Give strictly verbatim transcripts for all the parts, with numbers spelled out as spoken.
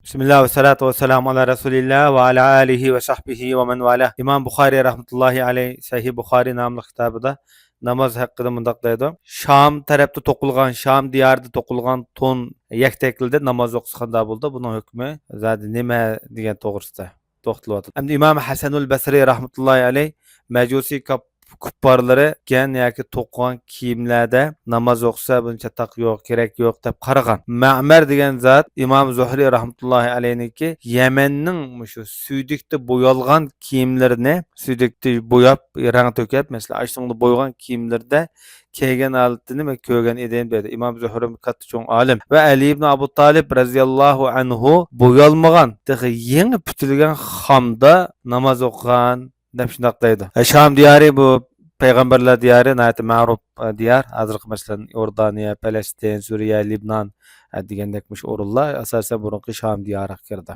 بىسمىللا ۋەسسالاتۇ ۋەسسالامۇ ئالا رەسۇلىللا ۋە ئالا ئالىھى ۋە سەھبىھى ۋە مەن ۋالا. ئىمام بۇخارىي رەھمەتۇللاھى ئەلەيھ سەھىھ بۇخارىي ناملىق كىتابىدا ناماز ھەققىدە مۇنداق دەيدۇ: شام تەرەپتە توقۇلغان، شام دىيارىدا توقۇلغان تون يەكتەكلىدە ناماز ئوقۇسا قانداق بولىدۇ؟ بۇنىڭ ھۆكمى زادى نېمە دېگەن توغرىسىدا توختىلىۋاتىدۇ. ئەمدى ئىمام ھەسەنۇل بەسرى رەھمەتۇللاھى ئەلەيھ مەجۇسىي كاپ-، كۇپپارلىرى كىيگەن ياكى توقۇغان كىيىملەردە ناماز ئوقۇسا بۇنى چاتاق يوق، كېرەك يوق دەپ قارىغان. مەمەر دېگەن زات ئىمام زۇھرى رەھمەتۇللاھى ئەلەيھنىڭكى يەمەننىڭ مۇشۇ سۈيدۈكتە بويالغان كىيىملىرىنى، سۈيدۈكتە بوياپ، رەڭ تۆكۈپ، مەسىلەن، ئاشۇنىڭدا بويىغان كىيىملىرىدە كىيگەن ھالىتىنى مەن كۆرگەن ئىدىم دەيدۇ. ئىمام زۆھرىمۇ كاتتا چوڭ ئالىم. ۋە ئەلى ئىبن ئابۇ تالىپ رەزىياللاھۇ ئەنھۇ بويالمىغان، تېخى يېڭى پۈتۈلگەن خامدا ناماز ئوقۇغان دەپ شۇنداق دەيدۇ. ھە، شام دىيارى بۇ پەيغەمبەرلەر دىيارى، ناھايىتى مەرۇپ، ئە، دىيار. ھازىرقى، مەسىلەن، ئىئوردانىيە، پەلەستىن، سۈرىيە، لىبنان، ئە، دېگەندەك مۇشۇ ئورۇنلار ئاساسەن بۇرۇنقى شام دىيارىغا كىرىدۇ.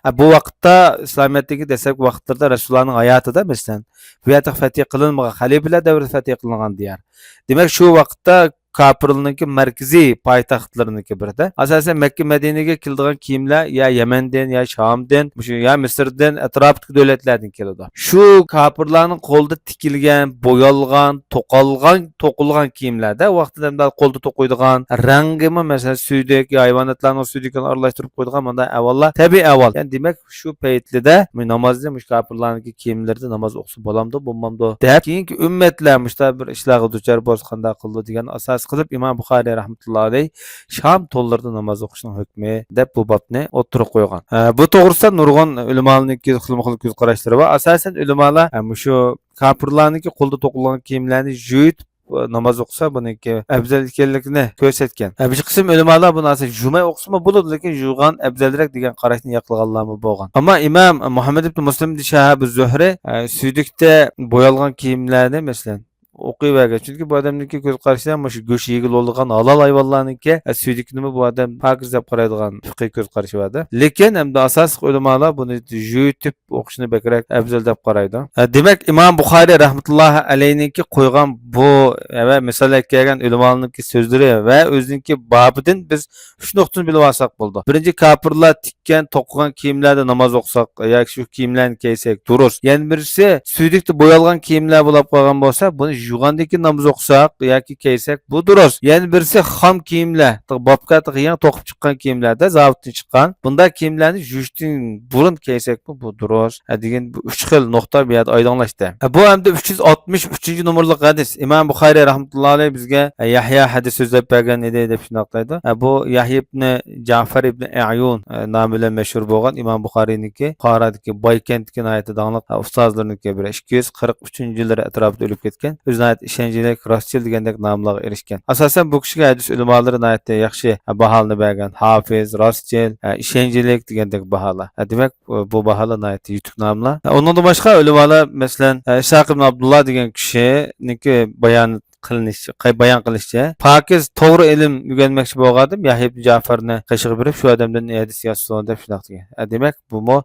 ئە، بۇ ۋاقىتتا ئىسلامىيەتتىكى دەسلەپكى ۋاقىتلىرىدا رەسۇلۇللانىڭ ھاياتىدا، مەسىلەن، بۇ يەردە فەتھى قىلىنمىغان، خەلىپىلەر دەۋرىدە فەتھى قىلىنغان دىيار. دېمەك، شۇ ۋاقىتتا كاپىرلارنىڭكى مەركىزىي پايتەختلىرىنىڭكى بىرىدە، ئاساسەن، مەككە، مەدىنىگە كېلىدىغان كىيىملەر يا يەمەندىن، يا شامدىن، مۇشۇ يا مىسىردىن، ئەتراپتىكى دۆلەتلەردىن كېلىدۇ. شۇ كاپىرلارنىڭ قولىدا تىكىلگەن، بويالغان، توقالغان، توقۇلغان كىيىملەردە، ۋاقتىدا قولدا توقۇيدىغان، رەڭگىمۇ، مەسىلەن، سۈيدۈك يا ھايۋاناتلارنىڭ سۈيدۈكىنى ئارىلاشتۇرۇپ قويىدىغان مۇنداق ئەھۋاللار تەبىئىي ئەھۋال. يەنى، دېمەك، شۇ پەيتلىدە نامازنى مۇشۇ كاپىرلارنىڭكى كىيىملىرىدە ناماز ئوقۇسا بولامدۇ، بولمامدۇ دەپ، كېيىنكى ئۈممەتلەر مۇشۇنداق بىر ئىشلارغا دۇچار بولسا قانداق قىلىدۇ دېگەن ئاساس قىلىپ، ئىمام بۇخارىي رەھمەتۇللا ئەلەيھ شام تونلىرىدا ناماز ئوقۇشنىڭ ھۆكمى دەپ بۇ بابنى ئوتتۇرىغا قويغان. ھە، بۇ توغرىسىدا نۇرغۇن ئۆلىمالارنىڭكى خىلمۇ خىل كۆز قاراشلىرى بار. ئاساسەن ئۆلىمالار، ھە، مۇشۇ كاپىرلارنىڭكى قولدا توقۇلغان كىيىملەرنى يۇيۇپ ناماز ئوقۇسا، بۇنىڭكى ئەۋزەل ئىكەنلىكىنى كۆرسەتكەن. ھە، بىر قىسىم ئۆلىمالار بۇنى ئاساسەن يۇماي ئوقۇسىمۇ بولىدۇ، لېكىن يۇغان ئەۋزەلرەك دېگەن قاراشنى ياقلىغانلارمۇ بولغان. ئەمما ئىمام مۇھەممەد ئىبن مۇسلىم شىھاب زۆھرى، ئە، سۈيدۈكتە بويالغان كىيىملەرنى، مەسىلەن، ئوقۇيۋەرگەن. چۈنكى بۇ ئادەمنىڭكى كۆز قارىشىدا مۇشۇ گۆشى يېگىلى بولىدىغان ھالال ھايۋانلارنىڭكى، ئە، سۈيدۈكىنىمۇ بۇ ئادەم پاكىز دەپ قارايدىغان پىقھىي كۆز قارىشى بار-دە. لېكىن ئەمدى ئاساسلىق ئۆلىمالار بۇنى يۇيۇتۇپ ئوقۇشنى بەكرەك ئەۋزەل دەپ قارايدۇ. ھە، دېمەك، ئىمام بۇخارىي رەھمەتۇللاھى ئەلەيھنىڭكى قويغان بۇ ۋە مىسال ئەكەلگەن ئۆلىمالارنىڭكى سۆزلىرى ۋە ئۆزىنىڭكى بابىدىن بىز ئۈچ نۇقتىنى بىلىۋالساق بولىدۇ. بىرىنچى، كاپىرلار تىككەن، توقۇغان كىيىملەردە ناماز ئوقۇساق ياكى شۇ كىيىملەرنى كىيسەك دۇرۇس. يەنە بىرسى، سۈيدۈكتە بويالغان كىيىملەر بولاپ قالغان بولسا، بۇنى يۇغاندىن كېيىن ناماز ئوقۇساق ياكى كىيسەك، بۇ دۇرۇس. يەنە بىرسى، خام كىيىملەر، بابكا يېڭى توقۇپ چىققان كىيىملەردە، زاۋۇتتىن چىققان، بۇنداق كىيىملەرنى يۇيۇشتىن بۇرۇن كىيسەكمۇ بۇ دۇرۇس، ھە، دېگەن بۇ ئۈچ خىل نۇقتا بۇ يەردە ئايدىڭلاشتى. ھە، بۇ ئەمدى ئۈچ يۈز ئاتمىش ئۈچىنچى نومۇرلۇق ھەدىس. ئىمام بۇخارىي رەھمەتۇللاھى ئەلەيھ بىزگە، ھە، يەھيا ھەدىس سۆزلەپ بەرگەن ئىدى دەپ شۇنداق دەيدۇ. ھە، بۇ يەھيا ئىبنى جەفەر ئىبنى ئەيۇن، ھە، نامى بىلەن مەشھۇر بولغان ئىمام بۇخارىينىڭكى بۇخارادىكى بايكەنتتىكى ناھايىتى داڭلىق، ھە، ئۇستازلىرىنىڭكى بىرى. ئىككى يۈز قىرىق ئۈچىنچى يىللىرى ئەتراپىدا ئۆلۈپ كەتكەن. ئۆزى ناھايىتى ئىشەنچلىك، راستچىل دېگەندەك ناملارغا ئېرىشكەن. ئاساسەن بۇ كىشىگە ھەدىس ئۆلىمالىرى ناھايىتى ياخشى باھالارنى بەرگەن. ھاپىز، راستچىل، ئىشەنچلىك دېگەندەك باھالار. دېمەك، بۇ باھالار ناھايىتى يېتىك ناملار. ئۇنىڭدىن باشقا ئۆلىمالار، مەسىلەن، ئىسھاق ئىبن ئابدۇللا دېگەن كىشىنىڭكى بايان قىلىنىشىچە، بايان قىلىشىچە، پاكىز، توغرا ئىلىم ئۆگەنمەكچى بولغان ئادەم يەھيا ئىبن جەفەرنى قېشىغا بېرىپ، شۇ ئادەمدىن ھەدىس يازسۇن دەپ شۇنداق دېگەن. دېمەك، بۇمۇ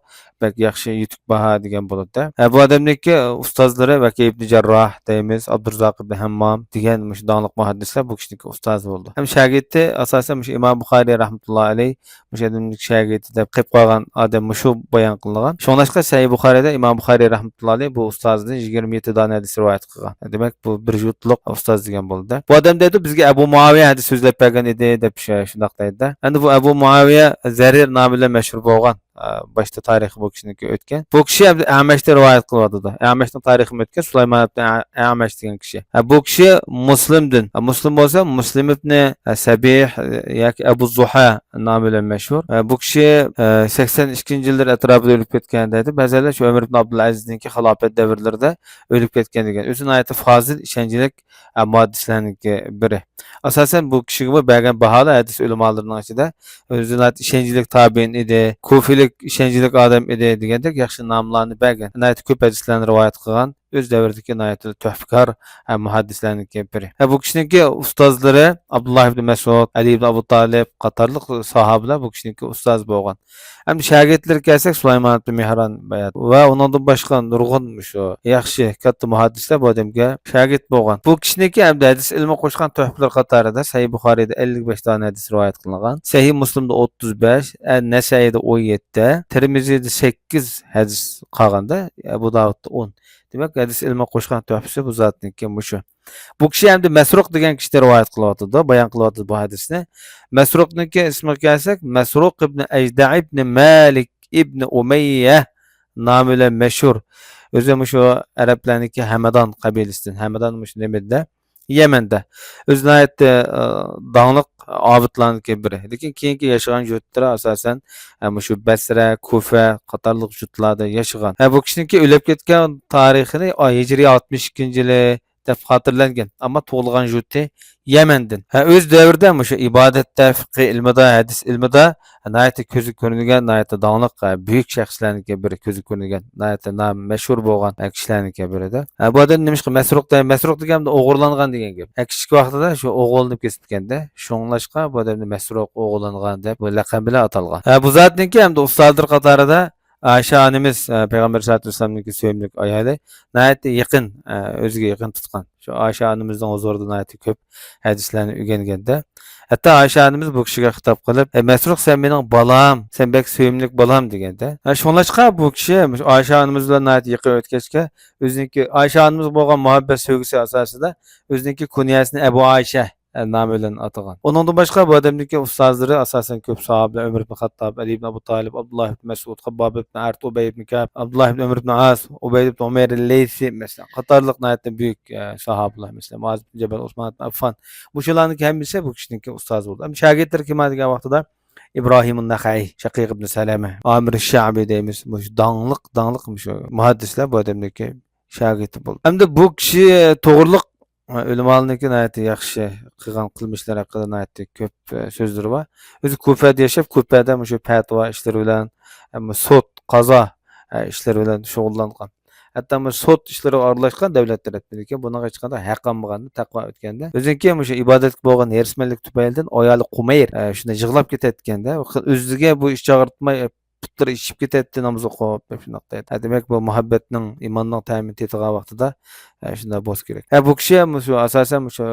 بەك ياخشى، يېتىك باھا دېگەن بولىدۇ. ھە، بۇ ئادەمنىڭكى ئۇستازلىرى ۋەكىي ئىبنى جەرراھ دەيمىز، ئابدۇرزاق ئىبنى ھەممام دېگەن مۇشۇ داڭلىق مۇھەددىسلەر بۇ كىشىنىڭكى ئۇستازى بولىدۇ. ھەم شاگىرتى ئاساسەن مۇشۇ ئىمام بۇخارىي رەھمەتۇللاھى ئەلەيھ مۇشۇ ئادەمنىڭكى شاگىرتى دەپ قېلىپ قالغان ئادەم مۇشۇ بايان قىلىنغان. شۇڭلاشقا سەھىھ بۇخارىيدا ئىمام بۇخارىي رەھمەتۇللاھى ئەلەيھ بۇ ئۇستازىدىن يىگىرمە يەتتە دانە ھەدىس رىۋايەت قىلغان. دېمەك، بۇ بىر يۇرتلۇق ئۇستاز دېگەن بولىدۇ. بۇ ئادەم دەيدۇ، بىزگە ئەبۇ مۇئاۋىيە ھەدىس سۆزلەپ بەرگەن ئىدى دەپ شۇ-، شۇنداق دەيدۇ. ئەمدى بۇ ئەبۇ مۇئاۋىيە زەرىر نامى بىلەن مەشھۇر بولغان. ئە، باشتا تارىخى بۇ كىشىنىڭكى ئۆتكەن. بۇ كىشى ئەمدى ئەمەشتىن رىۋايەت قىلىۋاتىدۇ. ئەمەشنىڭ تارىخىمۇ ئۆتكەن، سۇلايمان ئىبن ئە-، ئەمەش دېگەن كىشى. ئە، بۇ كىشى مۇسلىمدىن، ئە، مۇسلىم بولسا مۇسلىم ئىبنى، ئە، سەبىھ، ئە، ياكى ئەبۇ زۇھا نامى بىلەن مەشھۇر. ئە، بۇ كىشى، ئە، سەكسەن ئىككىنچى يىللىرى ئەتراپىدا ئۆلۈپ كەتكەن دەيدۇ. بەزىلەر شۇ ئۆمەر ئىبن ئابدۇلئەزىزنىڭكى خىلاپەت دەۋرلىرىدە ئۆلۈپ كەتكەن دېگەن. ئۆزى ناھايىتى فازىل، ئىشەنچلىك، ئە، مۇھەددىسلەرنىڭكى بىرى. ئاساسەن بۇ كىشىگىمۇ بەرگەن باھالار ھەدىس ئۆلىمالىرىنىڭ ئىچىدە ئۆزى ناھايىتى ئىشەنچلىك تابىئىن ئىدى، كۇفىلىك ئىشەنچلىك ئادەم ئىدى دېگەندەك ياخشى ناملارنى بەرگەن. ناھايىتى كۆپ ھەدىسلەرنى رىۋايەت قىلغان. ئۆز دەۋرىدىكى ناھايىتى تۆھپىكار، ھە، مۇھەددىسلەرنىڭكى بىرى. ھە، بۇ كىشىنىڭكى ئۇستازلىرى ئابدۇللا ئىبن مەسئۇد، ئەلى ئىبن ئەبۇ تالىپ قاتارلىق ساھابىلەر بۇ كىشىنىڭكى ئۇستازى بولغان. ئەمدى شاگىرتلىرىگە كەلسەك، سۇلايمان ئىبن مېھران ۋە ئۇنىڭدىن باشقا نۇرغۇن مۇشۇ ياخشى، كاتتا مۇھەددىسلەر بۇ ئادەمگە شاگىرت بولغان. بۇ كىشىنىڭكى ئەمدى ھەدىس ئىلمى قوشقان تۆھپىلىرى قاتارىدا سەھىھ بۇخارىيدا ئەللىك بەش دانە ھەدىس رىۋايەت قىلىنغان، سەھىھ مۇسلىمدا ئوتتۇز بەش، ئەن نەسەئىيدا ئون يەتتە، تىرمىزىدا سەككىز ھەدىس قالغاندا، ئەبۇ داۋۇدتا ئون. دېمەك، ھەدىس ئىلمى قوشقان تۆھپىسى بۇ زاتنىڭكى مۇشۇ. بۇ كىشى ئەمدى مەسرۇق دېگەن كىشىدىن رىۋايەت قىلىۋاتىدۇ، بايان قىلىۋاتىدۇ بۇ ھەدىسنى. مەسرۇقنىڭكى ئىسمىغا كەلسەك، مەسرۇق ئىبنى ئەجدە ئىبنى مالىك ئىبنى ئۇمەييە نامى بىلەن مەشھۇر. ئۆزى مۇشۇ ئەرەبلەرنىڭكى ھەمەدان قەبىلىسىدىن. ھەمەدان مۇشۇ نېمىدە؟ يەمەندە. ئۆزى ناھايىتى، ئە، داڭلىق ئابىدلارنىڭكى بىرى. لېكىن كېيىنكى ياشىغان يۇرتلىرى ئاساسەن، ئە، مۇشۇ بەسرە، كۇفە قاتارلىق يۇرتلاردا ياشىغان. ھە، بۇ كىشىنىڭكى ئۆلۈپ كەتكەن تارىخىنى، ئا، ھىجرىي ئاتمىش ئىككىنچى يىلى دەپ خاتىرىلەنگەن. ئەمما تۇغۇلغان يۇرتى يەمەندىن. ھە، ئۆز دەۋرىدە مۇشۇ ئىبادەتتە، فىقھىي ئىلمىدا، ھەدىس ئىلمىدا ناھايىتى كۆزگە كۆرۈنگەن، ناھايىتى داڭلىق، ھە، بۈيۈك شەخسلەرنىڭكى بىرى، كۆزگە كۆرۈنگەن، ناھايىتى نامى مەشھۇر بولغان، ھە، كىشىلەرنىڭكى بىرىدە. ھە، بۇ ئادەم نېمىشقا مەسرۇق دەي-، مەسرۇق دېگەندە ئوغرىلانغان دېگەن گەپ. ھە، كىچىك ۋاقتىدا شۇ ئوغرىلىنىپ كېتىپتىكەندە، شۇڭلاشقا بۇ ئادەمنى مەسرۇق، ئوغرىلانغان دەپ بۇ لەقەم بىلەن ئاتالغان. ھە، بۇ زاتنىڭكى ئەمدى ئۇستازلىرى قاتارىدا ئائىشە ئانىمىز، ئە، پەيغەمبەر سەللەللاھۇ ئەلەيھى ۋەسەللەمنىڭكى سۆيۈملۈك ئايالى، ناھايىتى يېقىن، ئە، ئۆزىگە يېقىن تۇتقان. شۇ ئائىشە ئانىمىزنىڭ ھۇزۇرىدا ناھايىتى كۆپ ھەدىسلەرنى ئۆگەنگەندە، ھەتتا ئائىشە ئانىمىز بۇ كىشىگە خىتاب قىلىپ، «ئەي مەسرۇق، سەن مېنىڭ بالام، سەن بەك سۆيۈملۈك بالام» دېگەندە، ھە، شۇڭلاشقا بۇ كىشى مۇشۇ ئائىشە ئانىمىز بىلەن ناھايىتى يېقىن ئۆتكەچكە، ئۆزىنىڭكى ئائىشە ئانىمىزغا بولغان مۇھەببەت سۆيگۈسى ئاساسىدا ئۆزىنىڭكى كۇنيەسىنى ئەبۇ ئائىشە نامى بىلەن ئاتىغان. ئۇنىڭدىن باشقا بۇ ئادەمنىڭكى ئۇستازلىرى ئاساسەن كۆپ ساھابىلەر، ئۆمەر ئىبن خەتتاب، ئەلى ئىبن ئەبۇ تالىپ، ئابدۇللا ئىبن مەسئۇد، خەبباب ئىبن ئەرەت، ئۇبەي ئىبن كەئب، ئابدۇللا ئىبن ئەمر ئىبن ئاس، ئۇبەيد ئىبن ئۇمەير لەيسى، مەسىلەن، قاتارلىق ناھايىتى بۈيۈك، ئە، ساھابىلەر، مەسىلەن، مۇئاز ئىبن جەبەل، ئوسمان ئىبن ئەففان. مۇشۇلارنىڭكى ھەممىسى بۇ كىشىنىڭكى ئۇستازى بولدى. ئەمما شاگىرتلىرى كىم دېگەن ۋاقتىدا ئىبراھىم نەخەئىي، شەقىق ئىبن سەلەمە، ئامىر شەبى دەيمىز. مۇشۇ داڭلىق، داڭلىق مۇشۇ مۇھەددىسلەر بۇ ئادەمنىڭكى شاگىرتى بولدى. ئەمدى بۇ كىشى توغرىلىق ئۆلىمالارنىڭكى ناھايىتى ياخشى قىلغان قىلمىشلىرى ھەققىدە ناھايىتى كۆپ، ئە، سۆزلىرى بار. ئۆزى كۇفەدە ياشاپ، كۇفەدە مۇشۇ پەتىۋا ئىشلىرى بىلەن، ئەمما سوت، قازا، ئە، ئىشلىرى بىلەن شۇغۇللانغان. ھەتتا بۇ سوت ئىشلىرىغا ئارىلاشقان دەۋلەت تەرەپىدىن، لېكىن بۇنىڭغا ھېچقانداق ھەق ئالمىغان، تەقۋا ئۆتكەندە. ئۆزىنىڭكى مۇشۇ ئىبادەتكە بولغان ھېرىسمەنلىكى تۈپەيلىدىن ئايالى قۇمەير، ئە، شۇنداق يىغلاپ كېتەتكەندە، ئۆزىگە بۇ ئىش چاغرىتماي، پۇتلىرى ئىششىپ كېتەتتى، ناماز ئوقۇپ، دەپ شۇنداق دەيدۇ. ھە، دېمەك، بۇ مۇھەببەتنىڭ، ئىماننىڭ تەمىنى تېتىغان ۋاقتىدا، ھە، شۇنداق بولسا كېرەك. ھە، بۇ كىشى مۇشۇ، ئاساسەن مۇشۇ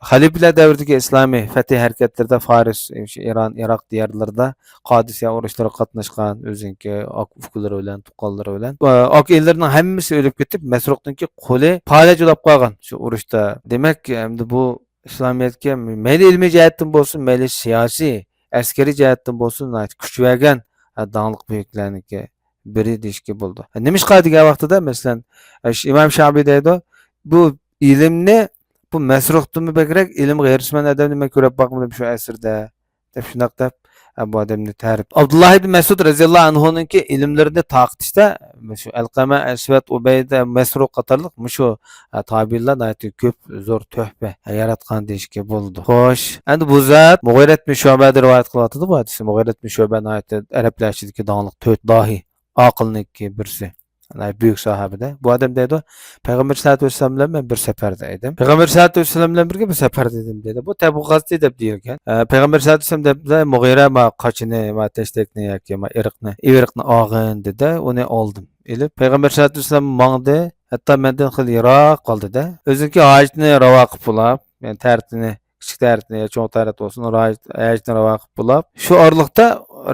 خەلىپىلەر دەۋرىدىكى ئىسلامىي فەتھىي ھەرىكەتلىرىدە فارس، شۇ ئىران، ئىراق دىيارلىرىدا قادىسىيە ئۇرۇشلىرىغا قاتناشقان، ئۆزىنىڭكى ئاكا-ئۇكىلىرى بىلەن، تۇغقانلىرى بىلەن. ئاكا-ئىنىلىرىنىڭ ھەممىسى ئۆلۈپ كېتىپ، مەسرۇقنىڭكى قولى پالەچ بولاپ قالغان شۇ ئۇرۇشتا. دېمەك، ئەمدى بۇ ئىسلامىيەتكە مەيلى ئىلمىي جەھەتتىن بولسۇن، مەيلى سىياسىي، ئەسكىرىي جەھەتتىن بولسۇن، ناھايىتى كۈچ بەرگەن، ھە، داڭلىق بۈيۈكلەرنىڭكى بىرى دېيىشكە بولىدۇ. نېمىشقا دېگەن ۋاقتىدا، مەسىلەن، ئىمام شابىي دەيدۇ، بۇ ئىلىمنى، بۇ مەسرۇقتىنمۇ بەكرەك ئىلىمغا ھېرىسمەن ئادەمنى مەن كۆرۈپ باقمىدىم شۇ ئەسىردە، دەپ شۇنداق دەپ، ھە، بۇ ئادەمنى تەرىپ. ئابدۇللا ئىبن مەسئۇد رەزىياللاھۇ ئەنھۇنىڭكى ئىلىملىرىنى تارقىتىشتا، شۇ ئەلقەمە، ئەسۋەد، ئۇبەيدە، مەسرۇق قاتارلىق مۇشۇ، ھە، تابىئىنلار ناھايىتى كۆپ زور تۆھپە، ھە، ياراتقان دېيىشكە بولىدۇ. خوش، ئەمدى بۇ زات مۇغىرەت بىن شۇبەدىن رىۋايەت قىلىۋاتىدۇ بۇ ھەدىسنى. مۇغىرەت بىن شۇبە ناھايىتى ئەرەبلەر ئىچىدىكى داڭلىق تۆت داھىي، ئاقىلنىڭكى بىرسى. ناھايىتى بۈيۈك ساھابىدە. بۇ ئادەم دەيدۇ، پەيغەمبەر سەللەللاھۇ ئەلەيھى ۋەسەللەم بىلەن مەن بىر سەپەردە ئىدىم. پەيغەمبەر سەللەللاھۇ ئەلەيھى ۋەسەللەم بىلەن بىرگە بىر سەپەردە ئىدىم دەيدۇ. بۇ تەبۇك غازىتى دەپ دېيىلگەن. ئە، پەيغەمبەر سەللەللاھۇ ئەلەيھى ۋەسەللەم دەپتۇ، مۇغىرە ما قاچىنى، ما تەشتەكنى ياكى ما ئېرىقنى، ئېرىقنى ئالغىن دېدى، ئۇنى ئالدىم. ئېلىپ، پەيغەمبەر سەللەللاھۇ ئەلەيھى ۋەسەللەم ماڭدى. ھەتتا مەندىن خېلى يىراق قالدى-دە. ئۆزىنىڭكى ھاجىتىنى راۋا قىلىپ بولاپ، يەنى تەرىتىنى، كىچىك تەرىتىنى يا چوڭ تەرىتى بولسۇن، ھاجىتىنى راۋا قىلىپ بولاپ، شۇ ئارىلىقتا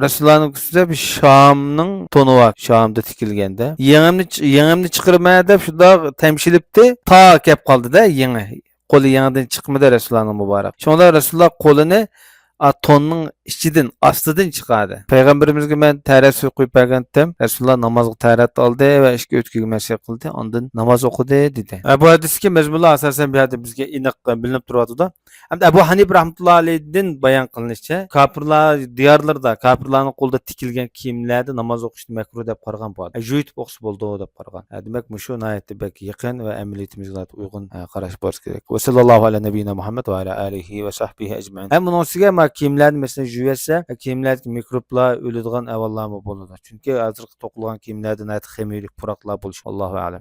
رەسۇلۇللانىڭ ئۈستىدە بىر شامنىڭ تونى بار، شامدا تىكىلگەندە. يېڭىمنى چ-، يېڭىمنى چىقىرىمەن دەپ شۇنداق تەمشىلىپتۇ، تا كەپ قالدى-دە يېڭى. قولى يېڭىدىن چىقمىدى رەسۇلۇللانىڭ مۇبارەك. شۇڭا رەسۇلۇللا قولىنى، ئا، توننىڭ ئىچىدىن، ئاستىدىن چىقاردى. پەيغەمبىرىمىزگە مەن تەرەت سۇ قۇيۇپ بەرگەنتىم. رەسۇلۇللا نامازغا تەرەت ئالدى ۋە ئىككى ئۆتكىگە مەسح قىلدى. ئاندىن ناماز ئوقۇدى، دېدى. ئە، بۇ ھەدىستىكى مەزمۇنلار ئاساسەن بۇ يەردە بىزگە ئېنىق، ئە، بىلىنىپ تۇرۇۋاتىدۇ. ئەمدى ئەبۇ ھەنىپە رەھمەتۇللا ئەلەيھىدىن بايان قىلىنىشىچە، كاپىرلار دىيارلىرىدا كاپىرلارنىڭ قولىدا تىكىلگەن كىيىملەردە ناماز ئوقۇشنى مەكرۇھ دەپ قارىغان بۇ ئادەم. ئە، يۇيۇتۇپ ئوقۇسا بولىدۇ دەپ قارىغان. ئە، دېمەك، مۇشۇ ناھايىتى بەك يېقىن ۋە ئەمەلىيىتىمىزگە ناھايىتى ئۇيغۇن، ئە، قاراش بولسا كېرەك. ۋەسەللاللاھۇ ئەلا نەبىييىنا مۇھەممەد ۋە ئەلا ئالىھى ۋە سەھبىھى ئەجمەئىن. ھەم ئۇنىڭ ئۈستىگە ما كىيىملەرنى، مەسىلەن، يۇيۇۋەتسە، ئە، كىيىملەردىكى مىكروبلار ئۆلىدىغان ئەھۋاللارمۇ بولىدۇ. چۈنكى ھازىرقى توقۇلغان كىيىملەردە ناھايىتى خىمىيىلىك پۇراقلار بولۇشى، ئاللاھۇ ئەلەم.